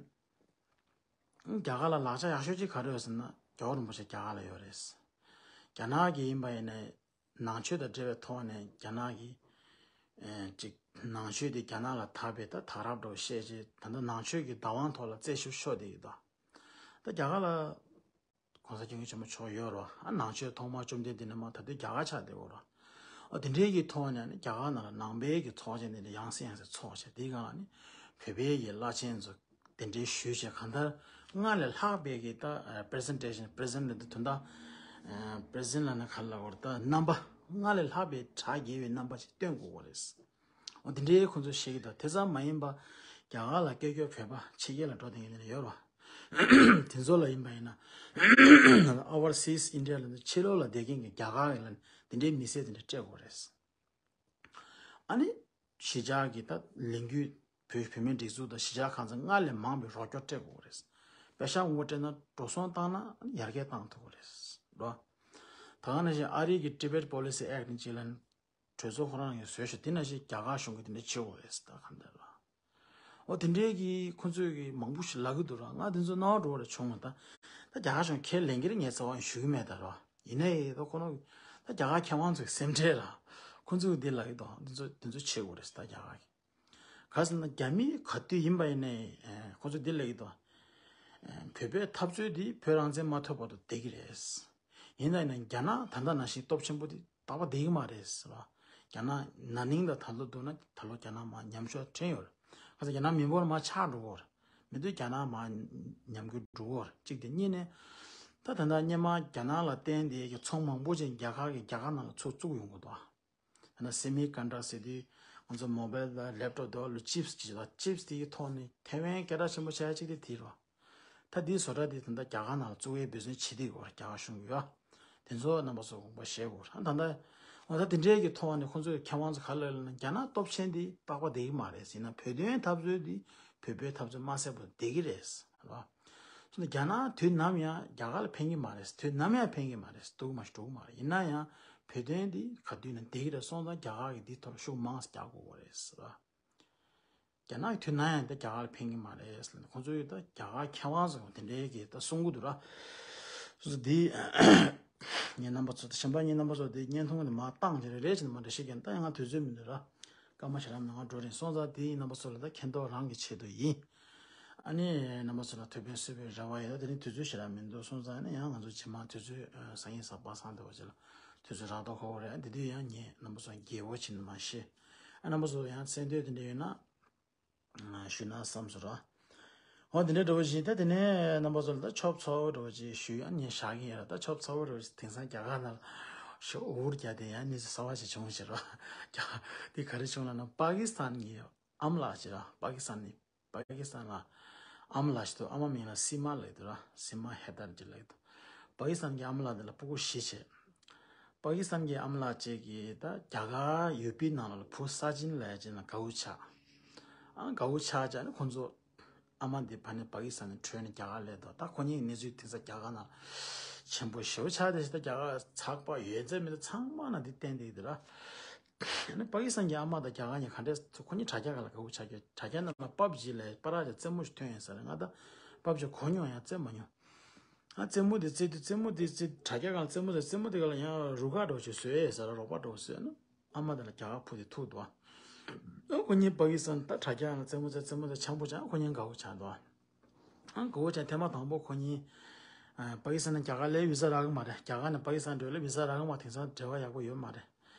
རྒྱ་གར་ལ་ལག་ཆ་ཡག་ཤོས་ཅིག་ག་རེ་ཡོད་ཟེར་ན། རྒྱལ་བ་རིན་པོ་ཆེ་རྒྱ་གར་ལ་ཡོད་རེད། རྒྱ་ནག་གི་ཡིན་པ་ཡིན་ནའི་ནང་ཆོས་དང་འབྲེལ་བའི་ཐོག་ནས་རྒྱ་ནག་གི་ཨེ་ཅིག་ནང་ཆོས་དེ་རྒྱ་ནག་ལ་དར་བའི་ད་དར་རབས་འདྲ་བོ་བཤད་ཅིག་ད་ལྟ་ནང་ཆོས་ཀྱི་བདག་དབང་ཐོག་ལ་རྩད་ཞིབ་ཤོར་བསྡད་ཀྱི་འདུག་ད་རྒྱ་གར་ལ་༸གོང་ས་༸སྐྱབས་མགོན་ཆེན་པོ་མཆོག་ཡོད་རོ། ཨ་ནང་ཆོས་ཐོག་མར་བཅོམ་ལྡན་འདས་ནས་མར་ད་དུང་རྒྱ་གར་ཆགས་བསྡད་ཡོད་རོ། ཨ་དེ་འདྲའི་གི་ཐོག་ནས་ནི་རྒྱ་གར་ནང་ལ་ནང་པའི་གི་ཚོགས་ཆེན་དེ་འདྲ་ཡང་སེ་ཡང་སེ་ཚོགས་བྱས། དེའི་སྒང་ལ་ནི་བོད་པའི་གི་བླ་ཆེན་ཚོ་གདན་འདྲེན་ཞུས་བྱས། གང་ལྟར་སྔར་ལས་ལྷག་པའི་གི་ད་presentation presentation ལ་ནི་ག་ལ་བར་ད་རྣམ་པ་སྔར་ལས་ལྷག་པའི་གྲགས་རྒྱས་པའི་རྣམ་པ་ཞིག་སྟོན་དགོས་པ་རེད། འོ་དེ་འདྲའི་ཁོང་ཚོས་བཤད་ཀྱི་འདུག་དེ་ཙམ་མ་ཡིན་པ་རྒྱ་གར་ལ་སྐྱོད་སྐྱོད་བོད་པ་ཕྱི་རྒྱལ་ལ་འགྲོ་བསྡད་མཁན་དེ་འདྲ་ཡོད་རེད་བ། དེ་ཚོ་ལ་ཡིན་པ་ཡིན་ན་overseas India ལ་ཕྱི་ལོགས་ལ་བསྡད་མཁན་གྱི་རྒྱ་གར་གྱི་ལ་དེ་འདྲའི་མི་སེར་དེ་འདྲ་སྤྲད་དགོས་རེད། ཨ་ནི་གཞིས་ཆགས་ཀྱི་ད་ལས་འགུལ་བོད་བོད་མིའི་སྒྲིག་འཛུགས་དང་གཞིས་ཆགས་ཁང་ཚན་སྔར་ལས་མང་བའི་རོགས་སྐྱོར་སྤྲད་དགོས་རེད། པེ་ཤག་དངུལ་སྤྲད་ན་འགྲོ་སོང་བཏང་ན་ཡར་རྒྱས་བཏང་ཐུབ་ཀྱི་རེད་རོ། ད་ག་ནང་བཞིན་ཨ་རི་གི་Tibet Policy Act ནི་ཅིག་ལ་གྲོས་ཚོགས་ཁོ་རང་ཡང་བཟོས་ཤག་དེ་ནང་བཞིན་རྒྱ་གར་གཞུང་གིས་དེ་འདྲ་བྱེད་དགོས་རེད་ཟེར། ད་ག་འདྲ་ལ། འོ་དེ་འདྲའི་གི་ཁོ་ཚོས་གི་མང་པོ་ཞིག་ལབ་ཀྱི་འདུག་ར། ང་དེ་ཚོ་རྣ་བ་འགྲོ་བ་རེ་བྱུང་བ། ད་ད་རྒྱ་གར་གཞུང་ཁས་ལེན་གྱི་རེད་ངས་རྩ་བ་ཞུ་གི་མེད་ད་ར། ཡིན་ན་ཡི་ད་ཁོ་ནོ་ད་རྒྱ་གར་མཁས་དབང་ཚོའི་སེམས་ཁྲལ་ལ་ཁོ་ཚོས་འདི་ལབ་ཀྱི་འདུག་དེ་ཚོ་དེ་ཚོ་བྱེད་དགོས་རེད་ཟེར། ད་རྒྱ་གར་གི་ག་ཟེར་ན་རྒྱ་མི་ག་དུས་ཡིན་པ་ཡིན་ནའི་ཁོ་ཚོས་འདི་ལབ་ཀྱི་འདུག་བོད་པའི་འཐབ་རྩོད་འདི་བོད་རང་བཙན་མ་ཐོབ་བར་དུ་བསྡད་ཀྱི་རེད། ཡིན་ན་ཡིན་ན་རྒྱ་ནག་ད་ལྟ་ནང་བཞིན་སྟོབས་ཆེན་པོ་དེ་རྟག་པར་བསྡད་ཀྱི་མ་རེད་ཟེར་བ། རྒྱ་ནག་ན་ནིང་དང་ད་ལོ་བསྡུར་ན་ད་ལོ་རྒྱ་ནག་མར་ཉམས་ཤོས་ཕྲན་ཡོད་རེད། ཁ་སང་རྒྱ་ནག་མི་འབོར་མར་ཆག་འགྲོ་གི་ཡོད་རེད། མི་འདུག་རྒྱ་ནག་མར་ཉམས་རྒུད་འགྲོ་གི་ཡོད་རེད། གཅིག་དེ། གཉིས་ནས་ད་ད་ལྟ་སྔོན་མ་རྒྱ་ནག་ལ་བརྟེན་ཏེ་གི་ཚོང་མང་པོ་ཅིག་རྒྱ་གར་གི་རྒྱ་གར་ནང་ལ་ཚུར་བཙུགས་ཡོང་གི་འདུག་ད་ལྟ་semiconductor ཟེར་དུས་ང་ཚོ་mobile དང་laptop དེ་བ་ལ་chips ཅིག་ད་chips དེ་གི་ཐོག་ནས་ཐེ་ཝན་སྐད་གྲགས་ཆེན་པོ་ཆགས་ཡ་གཅིག་དེ་དེ་རེད། ད་དེའི་བཟོ་གྲྭ་དེ་ད་ལྟ་རྒྱ་གར་ནང་ལ་བཙུགས་ཡའི་འབད་བརྩོན་བྱེད་བསྡད་ཡོད་རེད། རྒྱ་གར་གཞུང་གིས་ཡ། དེ་ཚོ་རྣམ་པ་ཚོ་དགོངས་པ་བཞེས་དགོས་རེད། ད་ལྟ་འོ་ད་དེ་འདྲའི་གི་ཐོག་ནས་ཁོང་ཚོའི་མཁས་དབང་ཚོ་ག་ལ་ལབ་ན་རྒྱ་ནག་སྟོབས་ཆེན་འདི་རྟག་པར་བསྡད་ཀྱི་མ་རེད་ཟེར་ན། བོད་དོན་འཐབ་རྩོད་འདི་བོད་པའི་འཐབ་རྩོད་མ་ཟད་པར་བསྡད་ཀྱི་རེད་ཟེར་བ། སོང་ཙང་རྒྱ་ནག་དུས་ནམ་ཡང་རྒྱ་གར་ལ་ཕན་གྱི་མ་རེད། དུས་ནམ་ཡང་ཕན་གྱི་མ་རེད། འགྲོ་གི་མ་འགྲོ་གི་མ་རེད། ཡིན་ན་ཡང་བོད་དོན་འདི་ག་དུས་ནས་བསྡད་ཀྱི་རེད། སོང་ཙང་རྒྱ་གར་གྱི་འདི་ཐོག་ཤུགས་མང་ཙམ་རྒྱག་དགོས་རེད་ཟེར་བ། རྒྱ་ནག་གི་དུས་ནམ་ཡང་ད་རྒྱ་གར་ལ་ཕན་གྱི་མ་རེད་ཟེར་ནས་ཁོང་ཚོས་ད་རྒྱ་གར་མཁས་དབང་ཚོ་དེ་འདྲའི་གི་ད་གསུང་གི་འདུག་ར། སོ་སོ་འདི་ངའི་རྣམ་པ་ཚོ་ད་གཞན་པ་ངའི་རྣམ་པ་ཚོ་དེ་བརྙན་ཐུང་ནས་མར་བཏང་བྱས་རེ་རེ་བྱས་ནས་མར་འགྲེལ་བཤད་རྒྱག་ད་ཡང་ང་དུས་ཚོད་མི་འདུག་ར། སྐར་མ་ཞེ་དྲག་མང་པོ་འགྲོ་རན་སོང་ཙང་དེ་ཡིན་རྣམ་པ་ཚོ་ལ་ད་མཁྱེན་རྟོགས་རང་གི་ཆེད་དུ་ཡིན། ཨ་ནི་རྣམ་པ་ཚོ་ལ་ཐུགས་ཕན་གསོས་པའི་རེ་བ་ཡོད། ད་དེ་རིང་དུས་ཚོད་ཞེ་དྲག་མི་འདུག་སོང་ཙང་ནི་ཡང་ང་ཚོ་རྗེས་མ་དུས་ཚོད་སང་ཉིན་གཟའ་པ་སངས་དེ་བ་ཅིག་ལ་དུས་ཚོད་རག་མདོག་ཁ་པོ་རེད། དེ་དུས་ཡང་ངས་རྣམ་པ་ཚོ་རྒྱལ་པོ་བྱས་ནས་མར་བཤད། ཨ་རྣམ་པ་ཚོ་ཡང་གསན་འདོད་དེ་འདྲ་ཡོད་ན། ཞུས་ན་བསམ་སོང་ར། འོ་དེ་འདྲ་འདྲ་བོ་ཞིག་ད་དེ་ནས་རྣམ་པ་ཚོ་ལ་ད་ཆོབ་ཚ་བོ་འདྲ་བོ་ཅིག་ཞུས། ཨ་ངས་བཞག་གི་ཡོད་ར། ད་ཆོབ་ཚ་བོ་འདྲ་བོ་ཞིག་དེང་སང་རྒྱ་གར་ནང་ལ་ཞོ་འུར་རྒྱག་དེ་ཡང་མི་ཚེ་གསར་བ་ཞིག་བྱུང་ཞེས་ར། རྒྱ་དེ་ག་རེ་བྱུང་ལབ་ན་པ་ཀི་སི་ཐན་གྱི་ཨ་མ་ལགས་ཅིག་ར། པ་ཀི་སི་ཐན་ནི་པ་ཀི་སི་ཐན་ལ་ཨ་མ་ལགས་ཤིག་འདུག་ཨ་མ་མིང་ལ་སི་མ་ལབ་ཀྱི་འདུག་ར། སི་མ་ཧེ་དར་ཅིག་ལབ་ཀྱི་འདུག་པ་ཀི་སི་ཐན་གྱི་ཨ་མ་ལགས་འདི་ལ་སྤུ་གུ་བཞི་བྱས། པ་ཀི་སི་ཐན་གྱི་ཨ་མ་ལགས་ཅིག་གིས་ད་རྒྱ་གར་ཡུ་པི་ནང་ལ་བུ་ས་ཅིན་ལབ་ཅིག་ན་དགའ་བོ་ཆགས། ཨ་དགའ་བོ་ཆགས་བྱས་ནས་ཁོང་ཚོ་ཨ་མ་འདི་ཕ་ནས་པ་ཀི་སི་ཐན་ནས་བྲོས་ནས་རྒྱ་གར་སླེབས་འདུག་ད་ཁོ་གཉིས་ཀྱི་གནས་ཚུལ་དེང་སང་རྒྱ་གར་ནང་ཆེན་པོ་ཞེ་པོ་ཆགས་བསྡད་ཤག་ད་རྒྱ་གར་ཚགས་པ་ཡོད་ཚད་མེད་ཚད་ཚང་མ་ནང་འདི་བསྟན་བསྡད་ཀྱི་འདུག་ར། ཨ་ནི་པ་ཀི་སི་ཐན་གྱི་ཨ་མ་དང་རྒྱ་གར་གཉིས་ག་འདྲས་ཁོ་གཉིས་དྲ་རྒྱ་སྒང་ལ་དགའ་བོ་ཆགས་ཀྱི། དྲ་རྒྱ་ནང་ལ་པབ་ཇི་ལབ་པ་ར་ཅིག་རྩེད་མོ་ཞིག་ཐོན་ཡོད་ས་རེད། ང་ད་པབ་ཇི་གོ་མྱོང་ཡང་རྩེད་མ་མྱོང་། ཨ་རྩེད་མོ་དེ་རྩེད་དུས་རྩེད་མོ་དེ་རྩེད་དྲ་རྒྱ་སྒང་ལ་རྩེད་མོ་དེ་རྩེད་མོ་དེ་སྒང་ལ་ཡང་རུ་ཁག་འདྲ་བོ་ཞིག་བཟོས་ཡོད་ས་རེད། རོགས་པ་འདྲ་བོ་བཟོས་ནས་ཨ་མ་དེ་ལ་རྒྱ་གར་ཕུ་དེ་ཐུག་འདུག་ཨ་ཁོ་གཉིས་པ་ཀི་སི་ཐན་ད་དྲ་རྒྱ་ལ་རྩེད་མོ་རྩེ་རྩེད་མོ་རྩེ་འཆམ་པོ་བྱས། ཁོ་གཉིས་དགའ་བོ་ཆགས་འདུག་ཨ་དགའ་བོ་ཆགས། ཐེངས་མ་དང་པོ་ཁོ་གཉིས་ཨ་པ་ཀི་སི་ཐན་ནས་རྒྱ་གར་སླེབས་བི་ས་རག་གི་མ་རེད། རྒྱ་གར་ནས་པ་ཀི་སི་ཐན་འགྲོ་ལ་བི་ས་རག་གི་མ། དེང་སང་འབྲེལ་བ་ཡག་པོ་ཡོད་མ་རེད།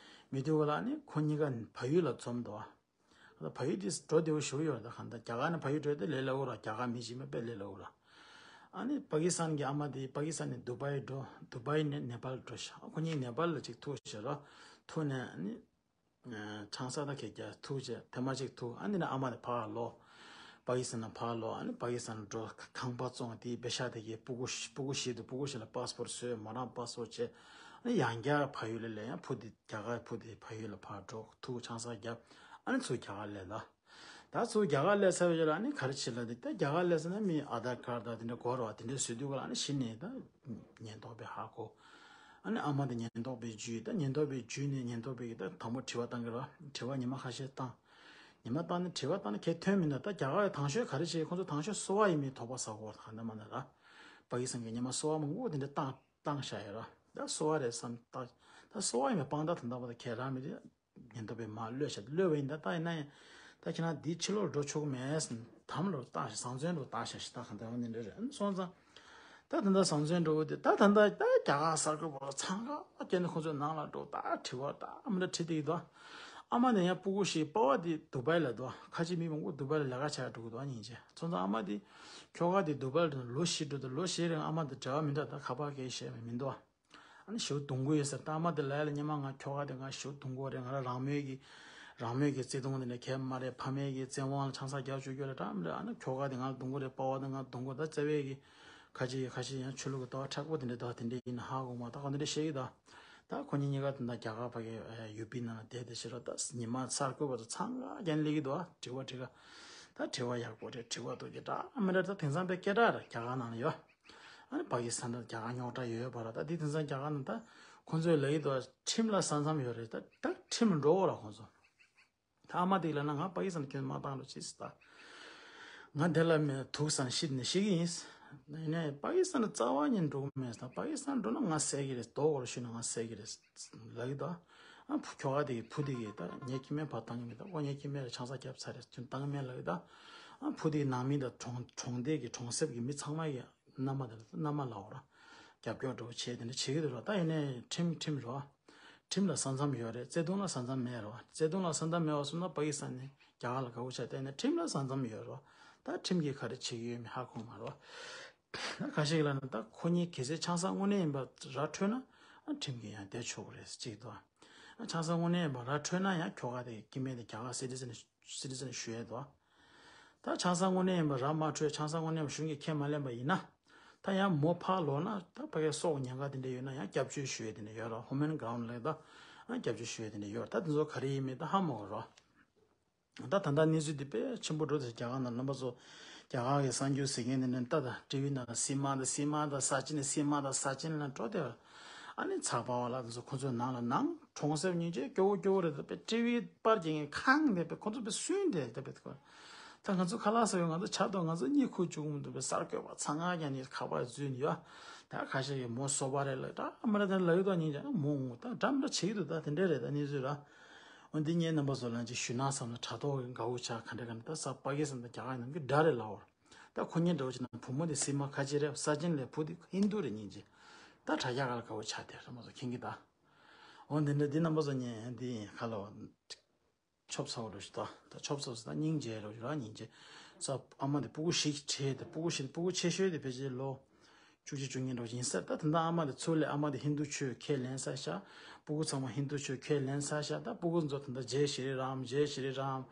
མི་དུས་ག་ལ་ནི་ཁོ་གཉིས་ཀ་བལ་ཡུལ་ལ་འཛོམས་འདུག་ཨ་ད་བལ་ཡུལ་དེ་འགྲོ་བདེ་བོ་ཞེ་པོ་ཡོད་རེད། ད་གང་ལྟར་རྒྱ་གར་ནས་བལ་ཡུལ་འགྲོ་དེ་ལས་སླ་པོ་ར། རྒྱ་གར་མི་གཅིག་མིན་དཔེ་ལས་སླ་པོ་ར། ཨ་ནི་པ་ཀི་སི་ཐན་གྱི་ཨ་མ་དེ་པ་ཀི་སི་ཐན་ནས་དུ་བྷའི་འགྲོ། དུ་བྷའི་ནས་ནེ་པཱལ་འགྲོ་ཤག་ཁོ་གཉིས་ནེ་པཱལ་ལ་ཅིག་ཐུག་ཤག་ར། ཐུག་ནས་ཨ་ནི་ཆང་ས་ད་ཁེ་རྒྱ་ཐུག་བྱས། ཐེངས་མ་གཅིག་ཐུག་ཨ་ནི་ནས་ཨ་མ་དེ་ཕར་ལོག་པ་ཀི་སི་ཐན་ཕར་ལོག་ཨ་ནི་པ་ཀི་སི་ཐན་འགྲོ། ཁང་པ་བཙོང་དེའི་པེ་ཤ་དེ་གི་སྤུ་གུ་སྤུ་གུ་བཞི་འདུག་སྤུ་གུ་བཞི་ལ་པཱ་སི་པོར་བཟོས། མོ་རང་པཱ་སི་པོར་བྱས། ཨ་ནི་ཡང་བསྐྱར་བལ་ཡུལ་ལ་སླེབས། ཡང་བུ་དེ་རྒྱ་གར་བུ་དེ་བལ་ཡུལ་ལ་ཕར་འགྲོ། ཐུག་ཆང་ས་བརྒྱབ། ཨ་ནི་ཚུར་རྒྱ་གར་སླེབས་ལ། ད་ཚུར་རྒྱ་གར་སླེབས་ཚར་བའི་རྗེས་ལ་ཨ་ནི་ག་རེ་བྱེད་ལབ་དུས། ད་རྒྱ་གར་སླེབས་ཚར་ན་མི་ཨ་དྷར་ཀར་དང་དེ་འདྲ་དགོས་རེད་པ། དེ་འདྲ་བཟོ་དུས་ག་ལ་ཨ་ནི་གཞི་ནས་ད་ཉེན་རྟོག་པས་ཧ་གོ། ཨ་ནི་ཨ་མ་དེ་ཉེན་རྟོག་པའི་འཇུས། ད་ཉེན་རྟོག་པའི་འཇུས་ནས་ཉེན་རྟོག་པས་ཀྱིས་ད་དང་པོ་དྲི་བ་བཏང་གི་རེད་པ། དྲི་བ་ཉི་མ་ཁ་ཤས་བཏང་། ཉི་མ་བཏང་ནས་དྲི་བ་བཏང་ནས་གའི་ཐོན་མི་འདུག་ད་རྒྱ་གར་བས་དང་ཤོས་ག་རེ་བྱེད། ཁོང་ཚོ་དང་ཤོས་སོ་པ་ཡིན་མིན་དོགས་པ་ཟ་གོ་ག་འདྲ་མ་འདྲ་ར། པ་ཀི་སི་ཐན་གྱིས་ཉི་མ་སོ་པ་མང་པོ་དེ་འདྲ་བཏང་བཏང་བཞག་ཡོད་ར། ད་སོ་པ་རེད་བསམ། ད་ད་སོ་པ་ཡིན་པའི་དཔང་རྟགས་དེ་འདྲ་པོ་ད་ག་རང་མི་རེད། ཉེན་རྟོག་པས་མར་གློད་བཞག་གློད་པ་ཡིན་ད། ད་ཡིན་ན་ཡང་ད་ཁྱེད་རང་འདིའི་ཕྱི་ལོགས་འགྲོ་ཆོག་གི་མེད། དམ་ལོག་བཏང་ཞིག་བཟང་བཙོན་ལོག་བཏང་ཞིག་ད་ག་འདྲ་འོ་ནི་འདྲ་རེད། ཨ་ནི་སོང་ཙང་ད་ད་ལྟ་བཟང་བཙོན་འགྲོ་དེ་ད་ད་ལྟ་ད་རྒྱ་གར་གསར་འགོད་པ་ཚང་ཁ་སྐྱེལ་ནས་ཁོང་ཚོའི་ནང་ལ་འགྲོ། ད་དྲི་བ་ད་མི་འདྲ་དྲི་བསྡད་ཀྱི་འདུག་ཨ་མ་དེ་ཡང་སྤུ་གུ་བཞི་པ་ཕ་དེ་དུ་བྷའི་ལ་འདུག་ཁ་ཆེ་མི་མང་པོ་དུ་བྷའི་ལ་ལས་ཀ་བྱ་འགྲོ་གི་འདུག་སྙིང་རྗེ། སོང་ཙང་ཨ་མ་དེ་ཁྱོ་ག་དེ་དུ་བྷའི་ལ་འགྲོ་ནས་ལོ་བཞི་འགྲོ་འདུག་ལོ་བཞིའི་རིང་ཨ་མ་དེ་འབྲེལ་བ་མི་འདྲ། ད་ཁ་པར་སྐད་བཤད་མི་འདུག་ཨ་ནི་ཞེ་པོ་གདུང་གི་ཡོད་ཟེར། ད་ཨ་མ་དེ་ལབ་ཡ་ལ་སྔོན་མ་ང་ཁྱོ་ག་དེ་ང་ཞེ་པོ་གདུང་གི་ཡོད་རེད། ང་རང་རང་མོས་ཀྱི་རང་མོས་ཀྱི་བརྩེ་དུང་དེ་འདྲ་གང་ཡང་མ་རེད། ཕ་མེས་ཀྱི་བཙན་དབང་ལ་ཆང་ས་རྒྱག་བཅུག་རྒྱུ་རེད་འདྲ་མི་འདྲ། ཨ་ནི་ཁྱོ་ག་དེ་ང་ལ་གདུང་གི་རེད། པ་ཕ་དེ་ང་ལ་གདུང་གི་ད་བརྩེ་བའི་གི་ཁ་ཆེ་ཁ་ཤས་ཡང་ཆོས་ལུགས་ཀྱི་ལྟ་བ་མཁྲེགས་པོ་དེ་འདྲ་ད་དེ་འདྲ་ཡིན་ན་ཧ་གོ་མ། ད་ག་འདི་འདྲ་བཤད་ཀྱི་ད། ད་ཁོ་གཉིས་གཉིས་ཀ་དེ་འདྲ་རྒྱ་གར་ཕ་གི་ཡུ་པི་ནང་ལ་བསྡད་དེ་ཕྱིར་རོ། ད་ཉི་མ་གསར་འགོད་པ་ཚོ་ཚང་ག་རྒྱན་སླེབས་ཀྱི་འདུག་དྲི་བ་དྲི་ག་ད་དྲི་བ་ཡག་པོ་རེད། དྲི་བ་ཐོག་གི་འདྲ་མི་འདྲ་ད་དེང་སང་དཔེ་སྐད་གྲགས་རེད། རྒྱ་གར་ནང་ལ་ཡོད། ཨ་ནི་པ་ཀི་སི་ཐན་དང་རྒྱ་གར་རྙོག་དྲ་ཡོད་ཡོད་པ་ར། ད་འདི་དེང་སང་རྒྱ་གར་ནང་ད་ཁོང་ཚོས་ལབ་ཀྱི་འདུག་ཁྲིམས་ལ་ས་མཚམས་ཡོད་རེད། ད་ད་ཁྲིམས་ལ་འགྲོ་དགོས་ར་ཁོང་ཚོ། ད་ཨ་མ་དེ་ལབ་ན་ང་པ་ཀི་སི་ཐན་ཁྱོན་མ་བཏང་རོགས་བྱེད་ཟེར། ད་ང་དེ་ལ་མི་ཐུག་ས་ནས་ཤི་ནས་ཤི་གི་ཡིན། ཡིན་ནའི་པ་ཀི་སི་ཐན་རྩ་བ་ཉིད་འགྲོ་གི་མེད་ཟེར། པ་ཀི་སི་ཐན་འགྲོ་ན་ང་བསད་ཀྱི་རེད། རྡོ་སྒོར་གཞུས་ན་ང་བསད་ཀྱི་རེད་ལབ་ཀྱི་འདུག་ཨ་བུ་ཁྱོ་ག་དེ་གི་བུ་དེ་གིས་ད་ངའི་སྐྱེ་དམན་ཕར་བཏང་གི་མེད། ད་ཁོ་ངའི་སྐྱེ་དམན་རེད། ཆང་ས་བརྒྱབ་ཚར་རེད། ཁྱོད་བཏང་གི་མེད་ལབ་ཀྱི་འདུག་ཨ་བུ་དེ་གི་ནང་མི་དང་གྲོང་གྲོང་སྡེ་གི་གྲོང་གསེབ་ཀྱི་མི་ཚང་མ་གིས་མནའ་མ་དེ་ལ་མནའ་མ་ལབ་དགོས་ར། རྒྱབ་སྐྱོར་འདྲ་པོ་བྱས་དེ་འདྲ་བྱེད་ཀྱི་འདུག་ར། ད་ཡིན་ནའི་ཁྲིམས་ཁྲིམས་རེད་པ། ཁྲིམས་ལ་ས་མཚམས་ཡོད་རེད། བརྩེ་དུང་ལ་ས་མཚམས་མེད་རེད་པ། བརྩེ་དུང་ལ་ས་མཚམས་མེད་པ་སོང་ན་པ་ཀི་སི་ཐན་ནས་རྒྱ་གར་ལ་དགའ་པོ་ཆགས། དེ་ནས་ཁྲིམས་ལ་ས་མཚམས་ཡོད་རེད་པ། ད་ཁྲིམས་ཀྱིས་ག་རེ་བྱེད་ཀྱི་ཡོད་མེད་ཧ་གོ་མ་རེད་པ། ད་ཁ་ཤས་ཀྱིས་ལབ་ན་ད་ཁོ་གཉིས་གལ་སྲིད་ཆང་ས་དངོས་གནས་ཡིན་པ་ར་འཕྲོད་ན་ཨ་ཁྲིམས་ཀྱིས་ཡང་བསྡད་ཆོག་གི་རེད་ཟེར་གྱི་འདུག་ཨ་ཆང་ས་དངོས་གནས་ཡིན་པ་ར་འཕྲོད་ན་ཡང་ཁྱོ་ག་དེ་སྐྱེ་དམན་དེ་རྒྱ་གར་སི་ཊི་ཛེན་སི་ཊི་ཛེན་ཞུ་ཡས་འདུག་ད་ཆང་ས་དངོས་གནས་ཡིན་པ་ར་མ་འཕྲོད། ཆང་ས་དངོས་གནས་ཡིན་པ་གཞུང་གིས་ཁས་མ་ལེན་པ་ཡིན་ན། ད་ཡང་མོ་ཕར་ལོག་ན་ད་ཕ་གིའི་སྲོག་ཉེན་ཁ་དེ་འདྲ་ཡོད་ན་ཡང་སྐྱབས་བཅོལ་ཞུ་ཡས་དེ་འདྲ་ཡོད་ར། ཧུ་མན་གྷི་རའུན་ཌི་ལབ་ད་ཨ་སྐྱབས་བཅོལ་ཞུ་ཡས་དེ་འདྲ་ཡོད་ར། ད་དེ་ཚོ་ག་རེ་ཡིན་མིན་ད་ཧ་མ་གོ་ར། ད་ད་ལྟ་གནས་ཚུལ་འདི་དཔེ་ཆེན་པོ་འགྲོ་དེ་རྒྱ་གར་ནང་རྣམ་པ་ཚོ་རྒྱ་གར་གྱི་གསར་འགྱུར་ཟེར་མཁན་དེ་འདྲ་ད་ད་ཊི་བི་ནང་ལ་སི་མ་ད་སི་མ་ད་ས་ཅིན་སི་མ་ད་ས་ཅིན་ལ་འགྲོ་དེ། ཨ་ནི་ཚགས་པར་བ་ལ་དེ་ཚོ་ཁོ་ཚོའི་ནང་ལ་ནང་གྲོང་གསེབ་སྙིང་རྗེ་སྐྱོ་བོ་སྐྱོ་བོ་རེད། ད་དཔེ་ཊི་བི་པར་རྒྱག་མཁན་ཁང་དེ་དཔེ་ཁོ་ཚོ་དཔེ་སུན་དེ་ད་དཔེ་ད་ང་ཚོ་ཁ་ལག་ཟ་བའི་ང་ཚོ་ཆ་ཏོག་ང་ཚོ་གཉིད་ཁུག་བཅུག་མི་འདུག་དཔེ་གསར་འགོད་པ་ཚང་མ་ཀྱང་ནི་ཁ་པར་འཛུལ་ནས་ཡོད། ད་ཁ་ཤས་ཀྱིས་མོ་སོ་པ་རེད་ལབ། ད་ཨ་མ་ར་ད་ལབ་ཡོད་དོ་སྙིང་རྗེ་མོ་ངུ་ད་འདྲ་མི་འདྲ་བྱེད་ཀྱི་འདུག་ད་དེ་འདྲ་རེད་ད་གནས་ཚུལ་ར། འོ་འདི་ངས་རྣམ་པ་ཚོ་ལ་ཅིག་ཞུས་ན་བསམ་ན་དྲ་ཐོག་གི་དགའ་བོ་ཆགས་ག་འདྲ་ག་འདྲ་ད་ས་པ་ཀི་སི་ཐན་དང་རྒྱ་གར་ནང་གི་འདྲ་རེད་ལབ་འོ། ད་ཁོ་གཉིས་འདྲ་བོ་ཅིག་ན་བུ་མོ་དེ་སི་མ་ཁ་ཆེ་རེད། ས་ཅིན་ལས་བུ་དེ་ཧིན་དུ་རེད་སྙིང་རྗེ། ད་དྲ་རྒྱ་གར་ལ་དགའ་བོ་ཆགས་དེ་ར་མ་སོ་ཁེངས་ཀྱི་ད། འོ་འདི་འདྲ་འདི་རྣམ་པ་ཚོ་ངས་འདི་ཡིན་ཁ་ལོ། ཆོབ་ཚ་བོ་འགྲོ་ཞིག་ད། ད་ཆོབ་ཚ་བོ་ཟེར་ད་སྙིང་རྗེ་འགྲོ་ཞིག་ར་སྙིང་རྗེ། ས་ཨ་མ་དེ་སྤུ་གུ་བཞི་ཁྲིད་དེ་སྤུ་གུ་བཞི་སྤུ་གུ་ཆེ་ཤོས་དེ་ཕལ་ཆེར་ལོ། བཅུ་གཅིག་བཅུ་གཉིས་འགྲོ་ཡིན་ས། ད་ད་ལྟ་ཨ་མ་དེ་ཚུར་སླེབས། ཨ་མ་དེ་ཧིན་དུ་ཆོས་ཁས་ལེན་ས་ཤག་སྤུ་གུ་ཚང་མ་ཧིན་དུ་ཆོས་ཁས་ལེན་ས་ཤག་ད་སྤུ་གུ་ཚོ་ད་ལྟ་ཇེ་ཤི་རི་རམ་ཇེ་ཤི་རི་རམ།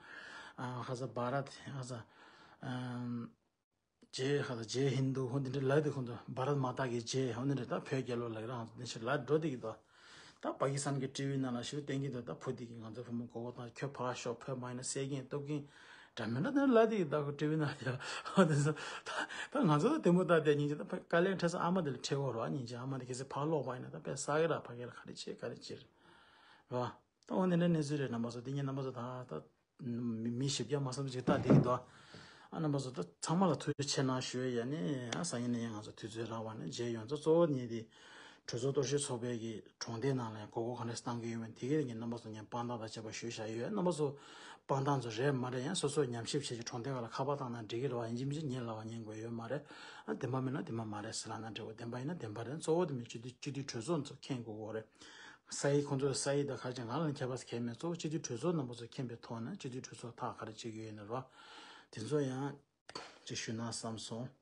ཨ་ཧ་ས་བྷ་རད་ཧ་ས། ཨམ། ཇེ་ཧ་ས་ཇེ་ཧིན་དུ་ཧོ་འདི་འདྲ་ལབ་དེ་ཁོང་ཚོ་བྷ་རད་མ་ཏཱ་ཀི་ཇེ་ཧོ་འདི་འདྲ་ད་བོད་རྒྱལ་ལོ་ལབ་རང་འདི་ཤི་ལབ་འགྲོ་དེ་གི་ད། ད་པ་ཀི་སི་ཐན་གྱི་ཊི་བི་ནང་ལ་ཞུ་བསྟན་གྱི་འདུག་ད་བུ་དེ་གིས་ང་ཚོའི་བུ་མོ་མགོ་བོ་བཏང་། ཁྱོད་ཕར་ཤོག་བོད་མ་ཡིན་ན་བསད་ཀྱི་ཡིན་གཏུབ་ཀྱི་ཡིན་འདྲ་མི་འདྲ་དེ་ལབ་དེ་གི་ད་ཁོ་ཊི་བི་ནང་ལ་ཡ་ཨོ་དེ་ཚོ་ད་ད་ང་ཚོ་ད་དེ་མོ་ད་དེ་སྙིང་རྗེ། ད་དཀའ་ལས་འཕྲད་ས་ཨ་མ་དེ་ལ་འཕྲད་དགོས་རེད་པ་སྙིང་རྗེ། ཨ་མ་དེ་གལ་སྲིད་ཕར་ལོག་པ་ཡིན་ན་ད་དཔེ་བསད་ཀྱི་ར་ཕ་གི་ལ་ག་རེ་བྱེད་ག་རེ་བྱེད་རེད་པ། ད་འོ་དེ་འདྲ་གནས་ཚུལ་རེད་རྣམ་པ་ཚོ། དེ་ཉིན་རྣམ་པ་ཚོ་ད་ད། མི་མི་བཞི་བརྒྱ་མ་སོང་ཅིག་ལྟ་བསྡད་ཀྱི་འདུག་ཨ་རྣམ་པ་ཚོ་ད་ཚང་མ་ལ་ཐུགས་རྗེ་ཆེ་གནང་ཞུ་ཡས། ཡ་ནི་ཨ་སང་ཉིན་ནས་ཡང་ང་ཚོ་དུས་ཚོད་རག་པ་ནས་མཇལ་ཡོང་། ཚོ་གཙོ་བོ་ནི་དེ་ གྲོས་ཚོགས་གཏོར་བཤིག་ཚོགས་པའི་གི་གྲོང་སྡེ་ནང་ལ་ཡང་གོ་སྐབས་ག་འདྲས་བཏང་གི་ཡོད་མེད་དེ་གའི་རིགས་ཀྱི་རྣམ་པ་ཚོ་ངས་དཔང་རྟགས་དང་བཅས་པ་ཞུས་བཞག་ཡོད། རྣམ་པ་ཚོ་དཔང་རྟགས་ཚོ་རེད་མ་རེད། ཡང་སོ་སོས་ཉམས་ཞིབ་བྱས་ཀྱི་གྲོང་སྡེ་ཁག་ལ་ཁ་པར་བཏང་ན་འགྲིག་གི་རེད་བ། ཡིན་གཅིག་མིན་གཅིག་ཉན་ལབ་པ་ཉན་དགོས་ཡོད་མ་རེད། ཨ་བདེན་པ་མིན་ན་བདེན་པ་མ་རེད་ཟེར་ལབ་ན་འགྲིག་གོ། བདེན་པ་ཡིན་ན་བདེན་པ་རེད། གཙོ་བོ་དེ་མིན་སྤྱི་འཐུས་སྤྱི་འཐུས་གྲོས་ཚོགས་ཚོ་མཁྱེན་དགོས་གོ་རེད། ས་ཡིག་ཁོང་ཚོ་ས་ཡིག་དང་ཁ་ཅིག་ང་ལ་ནི་ཁྱད་པར་གང་ཡང་མེད། གཙོ་བོ་སྤྱི་འཐུས་གྲོས་ཚོགས་རྣམ་པ་ཚོ་མཁྱེན་པའི་ཐོག་ནས་སྤྱི་འཐུས་གྲོས་ཚོགས་ཐག་ག་རེ་བཅད་ཀྱི་ཡོད་ན་རོ། དེ་ཚོ་ཡང་ཅིག་ཞུས་ན་བསམ་སོང་།